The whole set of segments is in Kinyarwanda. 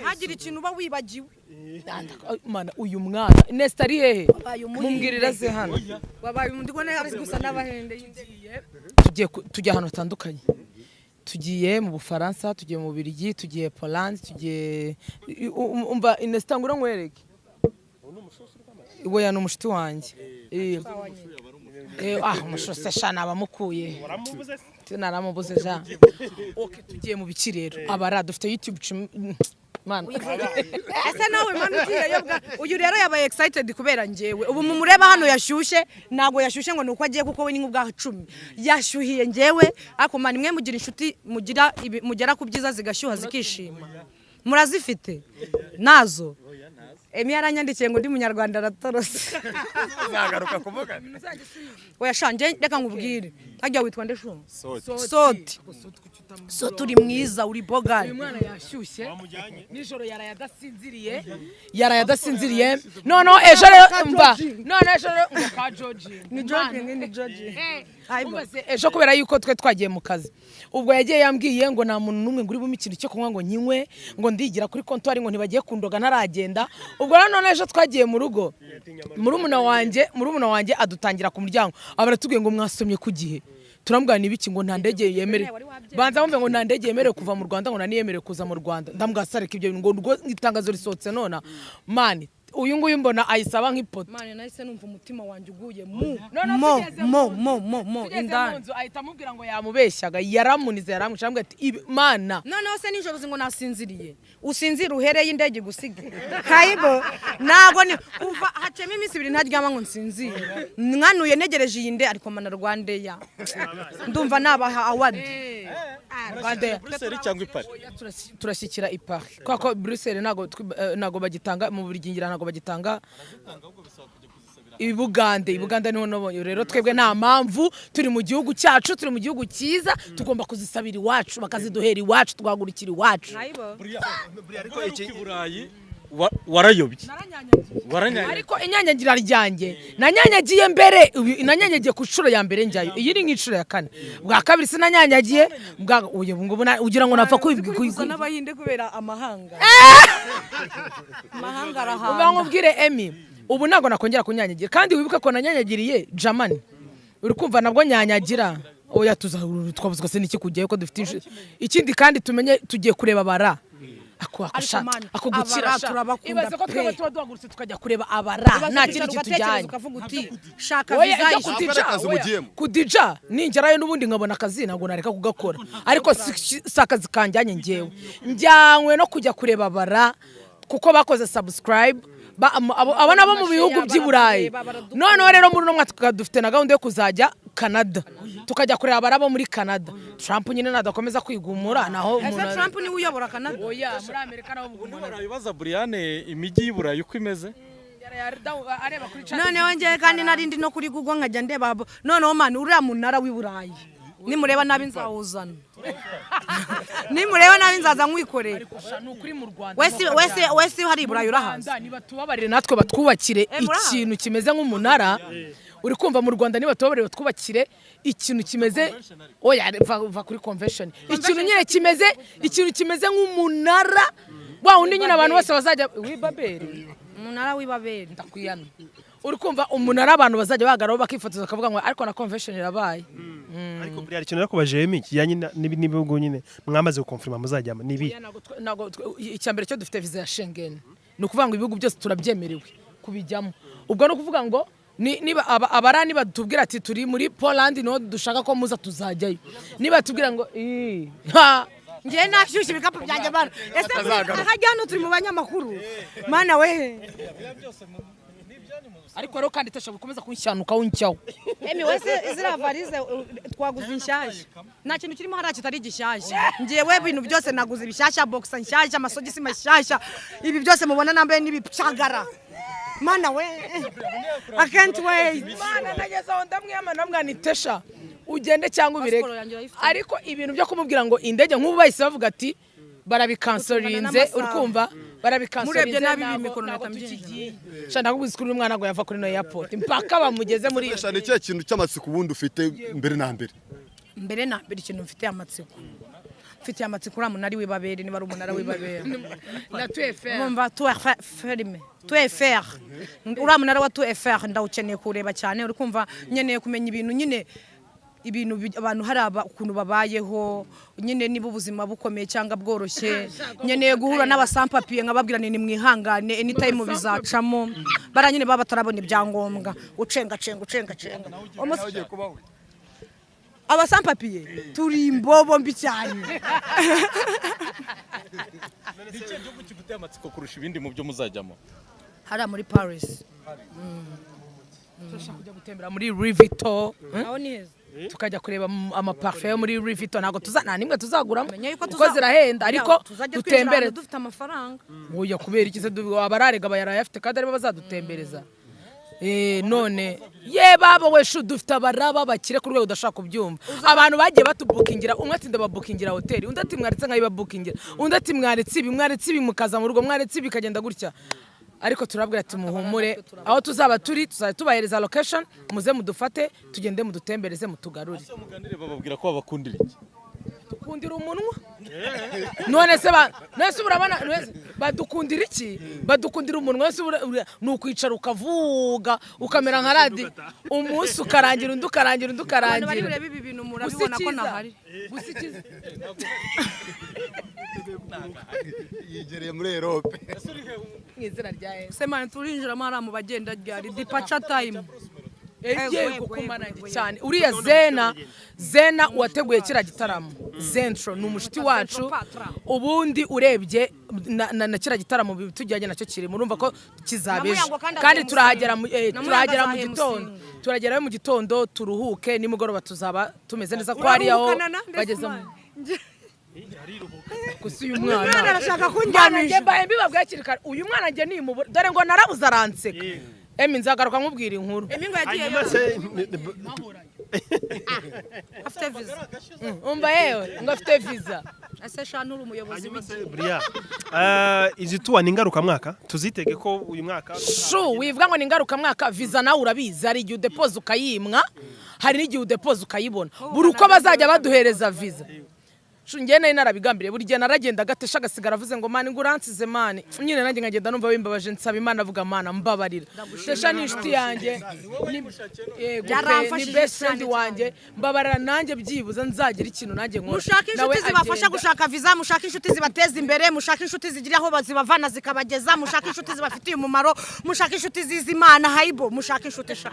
Ntagire ikintu uba wibagiwe. Mana, uyu mwana Nesta ari hehe? Wabaye umuhinde. Mumbwirira ze hano. Wabaye undi kubona ari gusa n'abahende. Tugiye tujya ahantu hatandukanye. Tugiye mu Bufaransa, tugiye mu Bubiligi, tugiye Poland, tugiye umva Nesta, ngura nkwereke. We ni umushuti wanjye. Ah, umushose sha, nabamukuye, naramubuze ja. Okay, tugiye mu biki rero? Abara dufite YouTube mana. Ese nawe mwana ugiyeyo bwa uyu rero yabaye excited kubera njyewe. Ubu mumureba hano yashyushye, ntabwo yashyushye ngo ni uko agiye, kuko we ni nk'ubwa 10 yashyuhiye njyewe. Ariko man, mwe mugira inshuti, mugira mugera ku byiza zigashyuha zikishima, murazifite nazo. Emi yaranyandikiye ngo ndi munyarwanda aratorose. Uzagaruka kuvuga. Oya sha, njye reka nkubwire, hajya witwa nde shu? Soti. Soti, Soti, uri mwiza, uri bogari. Uyu mwana yashyushye nijoro, yaraye adasinziriye, yaraye adasinziriye. Noneho ejo rero, mva, none ejo rero ngo ka George. Ni jogging, ni jogging. Umva se, ejo kubera yuko twe twagiye mu kazi, ubwo yagiye yambwiye ngo nta muntu n'umwe ngo uri bume ikintu cyo kunywa, ngo nyinywe, ngo ndigira kuri comptoir, ngo ntibagiye kundoga ntaragenda. Ubwo rero none ejo twagiye mu rugo, murumuna wanjye adutangira ku muryango, aba aratubwiye ngo mwasomye ku gihe. Turamubwira ni ibiki? Ngo nta ndege yemerewe. Banza wumve, ngo nta ndege yemerewe kuva mu Rwanda, ngo nta niyemerewe kuza mu Rwanda. Ndamubwira sareka ibyo bintu, ngo rwo itangazo risohotse nona. Man, uyu nguyu mbona ayisaba nk'ipoto. Man, nahise numva umutima wanjye uguye mu Noneho mo tugeze mo mu nzu. mo mo mo Tugeze mu indani. nzu ahita amubwira ngo yamubeshyaga, yaramunize, yaramwica, aramubwira ati: "Mana." Noneho se nijoro uzi ngo nasinziriye? Usinzire uhereye indege igusiga kayibo. Ntabwo ni kuva hacemo iminsi 2 ntaryama ngo nsinzire, mwanuye ntegereje iyi nde. Ariko mana, RwandAir, ndumva nabaha award. Rwanda. Buruseli cyangwa i Paris? Turashyikira i Paris kubera ko Buruseli ntabwo bagitanga, mu Bubiligi ntabwo bagitanga. I Bugande, i Bugande niho nabonye. Rero twebwe nta mpamvu, turi mu gihugu cyacu, turi mu gihugu cyiza, tugomba kuzisabira iwacu, bakaziduhera iwacu, tugahagurukira iwacu. Ariko iki i Burayi warayobye, waranyanyagiye. Ariko inyanyagira ryanjye nanyanyagiye mbere, nanyanyagiye ku nshuro ya mbere njyayo. Iyi ni nk'inshuro ya kane. Bwa kabiri sinanyanyagiye, bwa uyu ngubu ugira ngo napfa Gusa n'abahinde kubera amahanga, amahanga Uba arahanda. Nkubwire Emi, ubu ntabwo nakongera kunyanyagira. Kandi wibuke ko nanyanyagiriye Germany, uri kumva? Nabwo nyanyagira. Oya, tuza twabuzwa se n'iki kujyayo ko dufite ikindi? Kandi tumenye tugiye kureba bara ako ako Ariko sha man, ako gukira abara sha. turabakunda Ibaze ko pe. twebwe tuba duhagurutse tukajya kureba abara, nta kindi kitujyanye. Ukavuga uti shaka Oya, viza. ibyo Ntabwo kudija, ari akazi oya, mugiyemo. kudija ningerayo n'ubundi nkabona akazi, ntabwo nareka kugakora, ariko si akazi kanjyanye. Njyewe njyanywe no kujya kureba bara kuko bakoze subscribe. Abo nabo mu bihugu by'i Burayi. Baradukunda. Noneho rero muri uno mwaka dufite na gahunda yo kuzajya Canada, tukajya kureba abarabo muri Canada. Trump nyine nadakomeza kwigumura naho Ese umuntu Trump niwe uyobora Canada? Oya, muri Amerika naho Ubundi barabibaza Buriyane imijyi y'i Burayi uko imeze. Areba kuri chat. Noneho ngewe kandi narindi no kuri Google nkajya ndeba noneho man, uriya munara w'i Burayi nimureba nabi nzawuzana, nimureba nabi nzaza nkwikoreye. Ni ukuri mu Rwanda. Wese wese wese hari i Burayi urahazi. Rwanda niba tubabarire natwe batwubakire Murahazi? ikintu kimeze nk'umunara, uri kumva? Mu Rwanda niba tubabarire batwubakire ikintu kimeze, oya, va kuri convention, ikintu nyine kimeze, ikintu kimeze nk'umunara wa wundi nyine abantu bose bazajya w'ibaberi. Umunara w'ibaberi. Ndakwiyamye, uri kumva? Umunara abantu bazajya bahagararaho bakifotoza, bakavuga ngo ariko na convention irabaye. Ariko buriya ikintu nakubajije Emi kijyanye n'ibihugu nyine mwamaze gukonfirma muzajyamo ni ibi? Oya, ntabwo icya mbere cyo dufite visa ya Schengen, ni ukuvuga ngo ibihugu byose turabyemerewe kubijyamo. Ubwo ni ukuvuga ngo niba abarani batubwira ati turi muri Poland niho dushaka ko muza, tuzajyayo. Niba tubwira ngo "Ii, ha." Ngewe nashyushye ibikapu byanjye bana. Ese hajya hano turi mu banyamakuru, mana we. Ariko rero kandi tesha gukomeza kunshyanuka uncyaho. Emi wese, ziriya varize twaguze inshyashya, nta kintu kirimo hariya kitari gishyashya. Ngewe ibintu byose naguze ibishyashya, boxer nshyashya, amasogisi mashyashya, ibi byose mubona nambaye n'ibicagara. Mana we, I can't wait. Mana, nageze aho ndamwiyama, ndamwana itesha ugende cyangwa ubireke. Pasiporo yanjye urayifite? Ariko ibintu byo kumubwira ngo indege nk'ubu bahise bavuga ati barabikansorinze. N'amasaha. Uri kumva? Barabikansorinze. Murebye nabi ibi ntabwo- mikoro ntabwo mpita mbyinjira. tukigiye. Sha, ndakubwiza ukuri, umwana ngo yava kuri no airport mpaka bamugeze muri iyo. Ni ikihe kintu cy'amatsiko ubundi ufite mbere na mbere? Mbere na mbere ikintu mfite amatsiko Mfitiye amatsiko uriya munara w'ibabere, niba ari umunara w'ibabere. Na tueferi. Umva, Tour Eiffel, Tour Eiffel, uriya munara wa Tour Eiffel ndawukeneye kuwureba cyane. Uri kumva, nkeneye kumenya ibintu nyine, ibintu abantu hari ukuntu babayeho nyine, niba ubuzima bukomeye cyangwa bworoshye. Nkeneye guhura n'aba sans-papiers nkababwira ni nimwihangane, anytime bizacamo. Bara nyine baba batarabona ibyangombwa, ucengacenga ucengacenga. Ugiye kubaho. Aba sans-papiers turi imbobo mbi cyane. Ni ikihe gihugu kiguteye amatsiko kurusha ibindi mu byo muzajyamo? Hariya muri Paris. Turashaka kujya gutembera muri Louis Vuitton. Aho ni heza. Tukajya kureba amaparufe yo muri Louis Vuitton. Ntabwo tuza, nta nimwe tuzaguramo Menya yuko kuko zirahenda, ariko tuzajya twinjira dutembere. ahantu dufite amafaranga. Oya, kubera iki se? Abararega bayarayafite kandi aribo bazadutembereza. None ye baba we shu, dufite abaraba bakire ku rwego udashaka kubyumva. Abantu bagiye batubukingira, umwe ati ndababukingira hoteli, undi ati mwaretse nkayibabukingira, undi ati mwaretse ibi, mwaretse ibi, mukaza mu rugo, mwaretse ibi, bikagenda gutya. Ariko turabwira ati muhumure, aho tuzaba turi tuzajya tubahereza location, muze mudufate, tugende mudutembereze, mutugarure. Ese muganire, bababwira ko babakundira iki? Dukundira umunwa. None se ba none se urabona, none se badukundira iki? Badukundira umunwa. None se ni ukwicara ukavuga ukamera nka radi, umunsi ukarangira, undi ukarangira, undi Abantu bari ukarangira. burebe ibi bintu Gusa murabibona ko icyiza, ntahari. Gusa icyiza Yigereye muri Europe. Mu izina rya Yesu. Se man, turinjiramo hariya mu bagenda ryari departure time? Yego. Yego, Kumana yego, cyane. Uriya Zena, Zena wateguye kiriya gitaramo, Zentro, ni umushuti wacu. Ubundi urebye na kiriya gitaramo tujyanye nacyo kiri, murumva ko kizaba ejo. Namuyango kandi Kandi azahemusinga. turahagera Namuyango turahagera mu azahemusinga. gitondo, turagerayo mu gitondo turuhuke, nimugoroba tuzaba tumeze neza ko hariya aho Uraruhukana na ndetse bageze man. Gusa uyu mwana Umwana arashaka Mwana kundyamisha. njye mbaye mbibabwiye hakiri kare, uyu mwana njye nimubura, dore ngo narabuze aranseka. Emi, nzagaruka nkubwira inkuru. Emi ngo yagiye Hanyuma se afite visa. Umva yewe, ngo afite visa. Ese sha, nturi umuyobozi Hanyuma se w'igihugu? Buriya, izi tour ni ngarukamwaka, tuzitege ko uyu mwaka? Shu, wivuga ngo ni ngarukamwaka. Visa nawe urabizi, hari igihe udepoza ukayimwa, hari n'igihe udepoza ukayibona. Buri uko bazajya baduhereza visa, shu, njye nari narabigambiriye. Buri gihe naragenda agatesha agasigara avuze ngo "Mani, ngo uransize mani." Nyine nanjye nkagenda numva bimbabaje, nsaba Imana, avuga "Mana, mbabarira." Tesha ni inshuti yanjye, yego pe, ni Yaramfashije best friend cyane. wanjye. Mbabarira nanjye byibuze nzagira ikintu nanjye nkora. Mushake Nawe inshuti zibafasha agenda. gushaka visa, mushake inshuti zibateza imbere, mushake inshuti zigira aho zibavana zikabageza, mushake inshuti zibafitiye umumaro, mushake inshuti zizi Imana hayibo, mushake inshuti sha.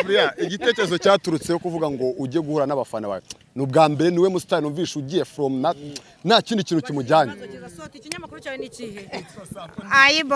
Buriya igitekerezo cyaturutseho kuvuga ngo ujye guhura n'abafana bawe, ni ubwa mbere niwe musitari numvishe ugiye from nta kindi kintu kimujyanye. Ikinyamakuru cyawe ni ikihe? Ayibo,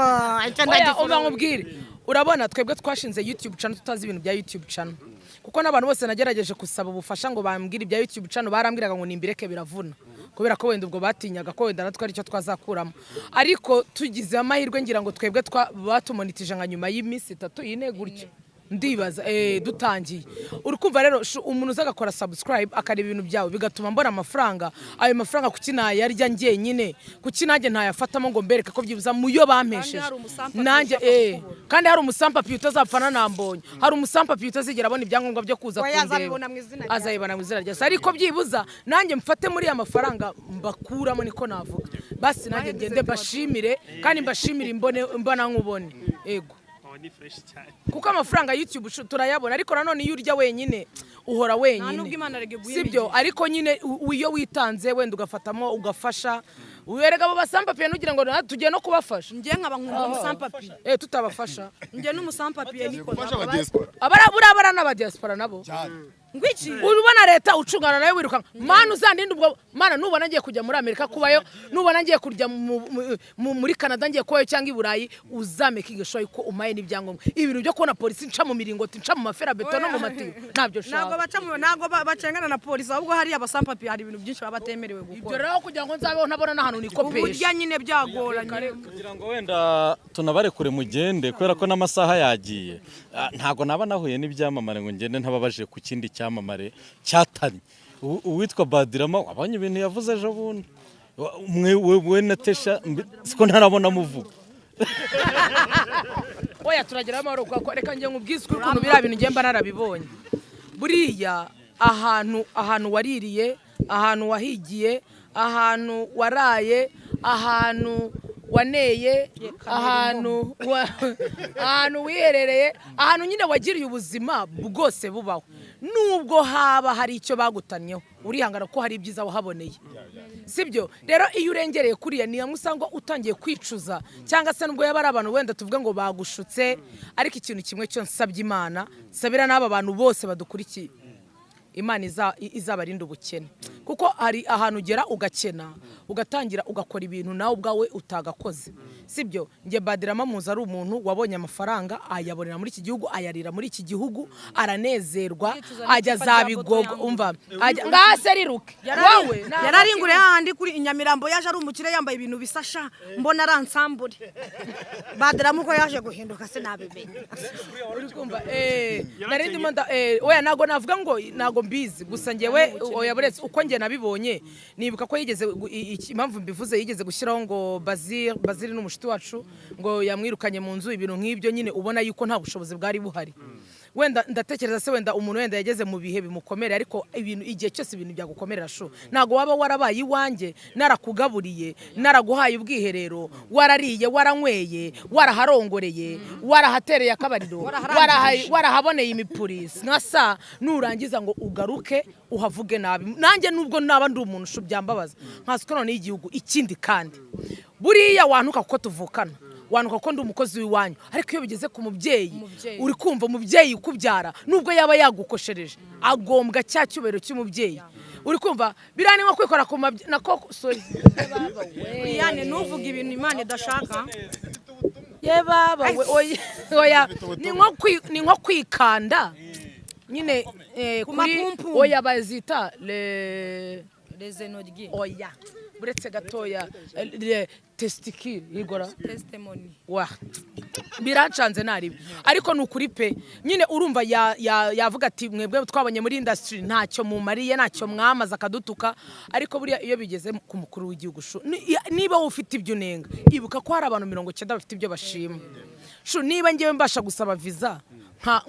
icyo Oya, ndagifura. umva nkubwire, urabona twebwe twashinze YouTube channel tutazi ibintu bya YouTube channel, kuko n'abantu bose nagerageje gusaba ubufasha ngo bambwire ibya YouTube channel barambwiraga ngo nimbireke biravuna, kubera ko wenda ubwo batinyaga ko wenda natwe aricyo twazakuramo. Ariko tugize amahirwe, ngira ngo twebwe batumonitije nka nyuma y'iminsi 3, 4 gutyo, ndibaza dutangiye. Uri kumva rero umuntu uza agakora subscribe, akareba ibintu byawe, bigatuma mbona amafaranga. Ayo mafaranga kuki nayarya njyenyine? Kuki nanjye ntayafatamo ngo mbereke ko byibuza muyo bampesheje Kandi hari umusampapi nanjye ushaka kukubona. Kandi hari umusampapi utazapfana nambonye, hari umusampapi utazigera abona ibyangombwa byo kuza Oya, kundeba. Azabibona mu izina rya Azabibona mu izina rya se. Ariko byibuza nanjye mfate muri ya mafaranga mbakuramo, niko navuga. Basi nanjye ngende mbashimire, kandi mbashimire imbone mbona nkubone, yego. Ni fresh cyane. Kuko amafaranga ya YouTube turayabona, ariko nanone iyo urya wenyine uhora wenyine. Nta nubwo Imana erega iguha Sibyo? imigisha. Ariko nyine iyo witanze wenda ugafatamo ugafasha, werega abo basampapiye, ntugira ngo tugiye no kubafasha. Njye nkaba nkunda umusampapi. Tutabafasha. Njye n'umusampapiye niko. Gufasha abadiaspora. Abara buriya bara n'abadiaspora nabo. Cyane. Ngwiki? Ubona leta ucungana nayo wirukanka, mana uzandinde ubwo. Mana, nubona ngiye kujya muri Amerika kubayo, nubona ngiye kujya muri Canada ngiye kubayo cyangwa i Burayi, uzameke sure ko umaye n'ibyangombwa. Ibintu byo kubona polisi nca mu miringoti, nca mu maferabeto no mu matiyo, ntabyo Ntabwo nshaka. Baca mu, ntabwo bacengana na polisi, ahubwo hariya abasampapiye hari ibintu byinshi baba batemerewe Ibyo gukora. rero kugira ngo nzabeho ntabona n'ahantu nikopesha. Uburyo nyine byagoranye. Kugira ngo wenda tunabarekure mugende, kubera ko n'amasaha yagiye. Ntabwo naba nahuye n'ibyamamare ngo ngende ntababaje ku kindi cyamamare cyatanye. Uwitwa Badirama, wabonye ibintu yavuze ejo bundi. Mwe we na Tesha siko ntarabona muvuga. Oya, turageraho amahoro, kuko reka njye nkubwize ukuri ukuntu biriya bintu njye mba narabibonye. Buriya ahantu waririye, Ahantu wahigiye, ahantu waraye, ahantu waneye, ahantu wiherereye, ahantu nyine wagiriye ubuzima bwose bubaho, nubwo haba hari icyo bagutanyeho, urihangana ko hari ibyiza wahaboneye, sibyo? Rero iyo urengereye kuriya, ni hamwe usanga utangiye kwicuza, cyangwa se nubwo yaba ari abantu wenda tuvuge ngo bagushutse. Ariko ikintu kimwe cyo nsabye Imana, nsabira n'aba bantu bose badukurikiye, Imana izabarinda ubukene, kuko hari ahantu ugera ugakena, ugatangira ugakora ibintu nawe ubwawe utagakoze, sibyo? Njye Badrama muzi ari umuntu wabonye amafaranga, ayabonera muri iki gihugu, ayarira muri iki gihugu, aranezerwa. Yicuza Ajya n'icupa za rya boto Bigogo. yanguye. Umva, ajya ngaha se riruke wowe. Yararinguriye hahandi kuri Inyamirambo, yaje ari umukire yambaye ibintu bisa sha, mbona aransambure. Badrama uko yaje guhinduka sinabimenya. Uri kumva, nari ndimo oya, ntago navuga ngo ntago mbizi, gusa njyewe, oya, buretse uko njye nabibonye, nibuka ko yigeze impamvu mbivuze, yigeze gushyiraho ngo Bazil, Bazil ni umushuti wacu, ngo yamwirukanye mu nzu, ibintu nk'ibyo nyine, ubona yuko nta bushobozi bwari buhari. Wenda ndatekereza se wenda umuntu wenda yageze mu bihe bimukomerera, ariko ibintu igihe cyose ibintu byagukomerera shu, ntabwo waba warabaye iwanjye, narakugaburiye, naraguhaye ubwiherero, warariye, waranyweye, waraharongoreye, warahatereye akabariro, warahaboneye imipurisi nka sa, nurangiza ngo ugaruke uhavuge nabi. Nanjye nubwo naba ndi umuntu shu, byambabaza nkasiko none y'igihugu. Ikindi kandi, buriya wantuka kuko tuvukana, wanuka ko ndi umukozi w'iwanyu, ariko iyo bigeze ku mubyeyi, Umubyeyi. uri kumva, umubyeyi ukubyara, nubwo yaba yagukoshereje, agombwa cya cyubahiro cy'umubyeyi. Uri kumva, biriya ni nko kwikora ku mabyi nako, sorry. Liliane, ntuvuge ibintu Imana idashaka. Ye baba we, oya, oya, ni nko kwikanda nyine Ku kuri mapumpu. Oya, bazita le Rezenoryi. Oya, buretse gatoya, le testicule igora Testimony. Wa birancanze naribi, ariko ni ukuri pe. Nyine urumva yavuga ati mwebwe twabonye muri industry ntacyo mumariye, ntacyo mwamaze, akadutuka. Ariko buriya iyo bigeze ku mukuru w'igihugu shu, niba wowe ufite ibyo unenga, ibuka ko hari abantu 90 bafite ibyo bashima shu. Niba ngewe mbasha gusaba visa,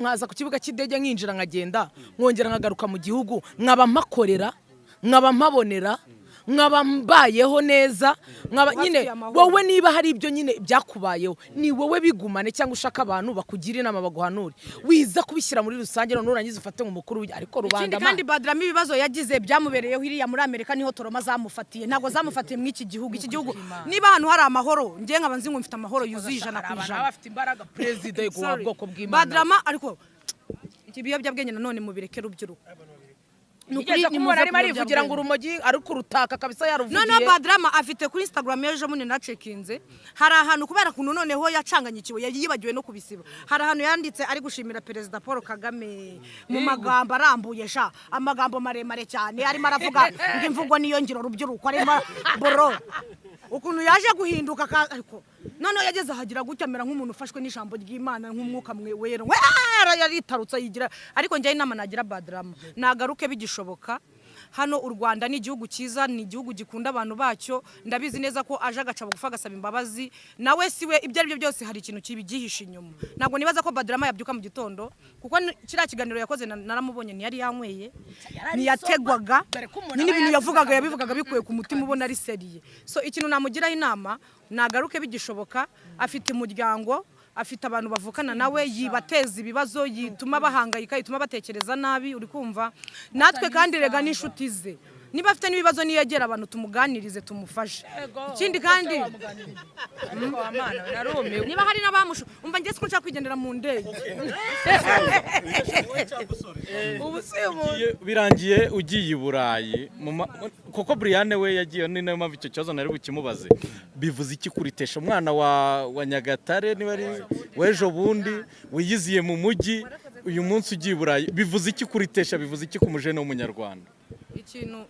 nkaza ku kibuga cy'indege, nkinjira, nkagenda, nkongera nkagaruka mu gihugu, nkaba mpakorera, nkaba mpabonera, nkaba mbayeho neza, nkaba nyine Wafitiye amahoro. Wowe niba hari ibyo nyine byakubayeho, ni wowe bigumane, cyangwa ushaka abantu bakugira inama baguhanure, wiza kubishyira muri rusange none urangiza ufate nk'umukuru ariko Ikindi rubanda kandi, ma Badrama ibibazo yagize byamubereyeho iriya muri Amerika, niho trauma zamufatiye, ntabwo zamufatiye muri iki gihugu. Iki gihugu niba ahantu hari amahoro, njye nkaba nzi ngo mfite amahoro yuzuye ijana ku Hari abantu ijana. baba bafite imbaraga, perezida yego wa Sorry. bwoko bw'Imana. Badrama, ariko ibiyobyabwenge nanone mubireke, rubyiruko. Ni ukuri, Nigeze nimuve kumubona ku arimo arivugira ngo biyobyabwenge. urumogi ari kurutaka kabisa, yaruvugiye. Noneho Badrama afite kuri Instagram ejo bundi nacekinze, hari ahantu, kubera ukuntu noneho yacanganyikiwe yibagiwe no kubisiba, hari ahantu yanditse ari gushimira Perezida Paul Kagame mu magambo arambuye sha, amagambo maremare cyane, arimo aravuga ngo imvugo niyo ngiro, rubyiruko, arimo boro ukuntu yaje guhinduka ariko noneho yageze ahagira gutya amera nk'umuntu ufashwe n'ijambo ry'Imana, nk'umwuka mwe wera we, yaritarutse yigira. Ariko njyewe inama nagira Badrama, nagaruke bigishoboka. Hano u Rwanda ni igihugu cyiza, ni igihugu gikunda abantu bacyo. Ndabizi neza ko aje agaca bugufi agasaba imbabazi, nawe si we, ibyo ari byo byose hari ikintu kibigihishe inyuma. Ntabwo nibaza ko Badrama yabyuka mu gitondo, kuko kiriya kiganiro yakoze naramubonye, ntiyari yanyweye, ntiyategwaga. Dore ko umuntu Nyine aba ibintu yavugaga yasinze. Yabivugaga bikuye ku mutima, ubona ari sérieux. So ikintu namugiraho inama, nagaruke bigishoboka. Afite umuryango, afite abantu bavukana nawe, yibateza ibibazo, yituma bahangayika, yituma batekereza nabi. Uri kumva, natwe kandi rega n'inshuti ze, niba afite n'ibibazo niyegera abantu tumuganirize, tumufashe. Ikindi kandi, Ariko wa Mana, narumiwe. Niba hari n'abamushu, umva, njye siko nshaka kwigendera mu ndege. Ubu si umuntu Birangiye ugiye i Burayi kuko Brian we yagiye, ni nayo mpamvu icyo kibazo nari bukimubaze. Bivuze iki kuritesha umwana wa Nyagatare, niba ari w'ejo bundi wiyiziye mu mujyi, uyu munsi ugiye i Burayi? Bivuze iki kuritesha? Bivuze iki ku mujene w'umunyarwanda? Ikintu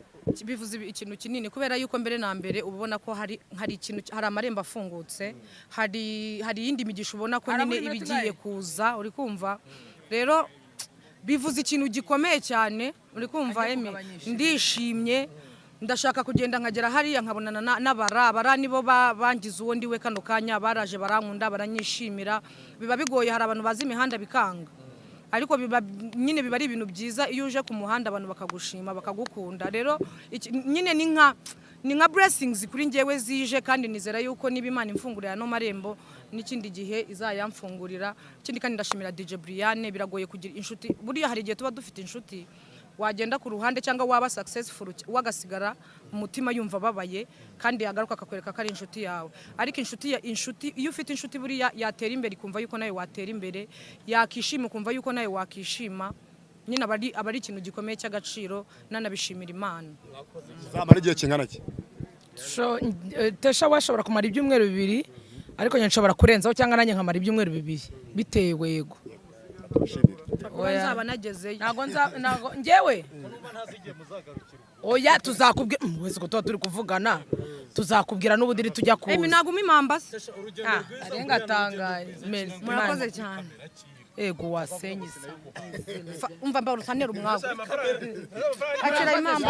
bivuze ikintu kinini, kubera yuko mbere na mbere uba ubona ko hari ikintu, hari amarembo afungutse, hari iyindi migisha ubona ko nyine Harabura iba iminota igiye ingahe? kuza. Uri kumva rero, bivuze ikintu gikomeye cyane. Uri kumva, Ajya Emi, kugabanyisha. ndishimye, ndashaka kugenda nkagera hariya nkabonana n'abara abara nibo bangize uwo ndiwe kano kanya. Baraje barankunda, baranyishimira. Biba bigoye, hari abantu bazi imihanda bikanga. Ariko biba nyine, biba ari ibintu byiza iyo uje ku muhanda abantu bakagushima, bakagukunda. Rero nyine ni nka blessings kuri njyewe zije, kandi nizera yuko niba Imana imfungurira ano marembo, n'ikindi gihe izayamfungurira. Ikindi kandi ndashimira DJ Brian. Biragoye kugira inshuti. Buriya hari igihe tuba dufite inshuti, wagenda ku ruhande cyangwa waba successful, wagasigara umutima yumva ababaye, kandi yagaruka akakwereka ko ari inshuti yawe. Ariko inshuti ya inshuti, iyo ufite inshuti, buriya yatera imbere ikumva yuko nawe watera imbere, yakishima ukumva yuko nawe wakishima. Nyine aba ari ikintu gikomeye cy'agaciro, nanabishimira Imana. Zamara igihe kingana ki? Tesha we ashobora kumara ibyumweru 2, ariko njye nshobora kurenzaho, cyangwa nanjye nkamara ibyumweru 2, bitewe, yego. Kuba Oya. nzaba nagezeyo. Ntago nza, ntago njyewe, oya, tuzakubwira. Wese ko tuba turi kuvugana, tuzakubwira n'ubundi tujya Emi, kuza. naguma impamba se. Ah, arenga atangaye. Merci. Murakoze cyane. Ego, wasenyisa. Umva mbarusanera umwago, akira impamba.